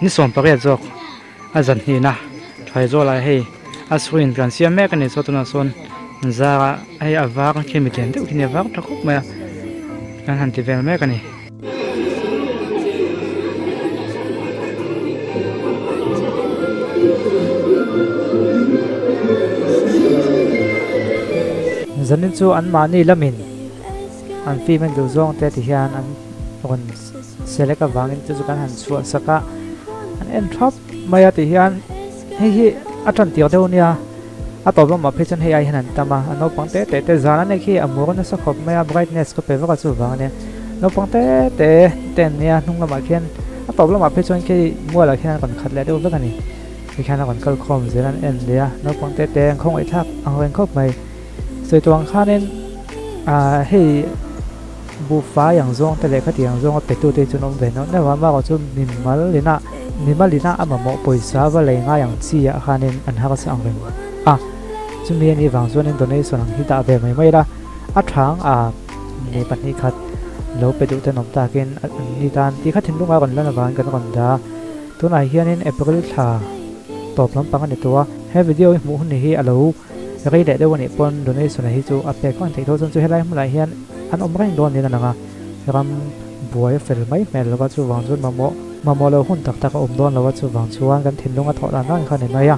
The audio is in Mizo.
ni 18 zawk a zan hnihna Thaizawlah hei a screen kan siam mek a ni saw tunah sawn zara hei a var khi mi lian deuh khi a var tha khawp mai a kan han ti vel mek a ni. Zanin chu an mahni lamin an film en duh zawng te ti hian an rawn select avangin chu chu kan han chhuah sak a an en thap mai a ti hian hei hi a tan tir deuh ania a tawp lamah phei chuan hei ai hian an tam a a naupang te te te zan a nih khi a mur nasa khawp mai a brightness ka pe vak a chuvang ania naupang te te te an nia hnung lamah khian a tawp lamah phei chuan khi mualah khian an rawn khat leh deuh vek a ni tikhian a rawn kal khawm zel an en leh a naupang te te an khawngaih thlak ang reng khawp mai sawi tawh ang khanin ah hei Buhfai ang zawng te leh khati ang zawnga petu te chu an awm ve neuh neuh a, amaherawh chu mimal inah mimal inah a mamawh pawisa va lei ngai ang chi ah khanin an harsa ang reng a, chumi a nih vang chuanin donation ang hi dah ve mai mai ila, a thang a mi pahnih khat lo pe duh ten awm takin an ni tan tih kha thinlung a rawn lan avangin kan rawn dah a, tunah hianin April thla tawp lampang a ni tawh a, he video hi hmuh hun hi a lo Rei leh deuh anih pawn donation-a hi chu a pek vang theih tho chuan chu helai hmunah hian an awm reng dawn niin a lang a, ram buai a fel mai hmel lova chuvang chuan mamawh mamawh lo hun tak tak a awm dawn lo a chuvang chuan kan thinlung a thawh dan dan kha a ni mai a.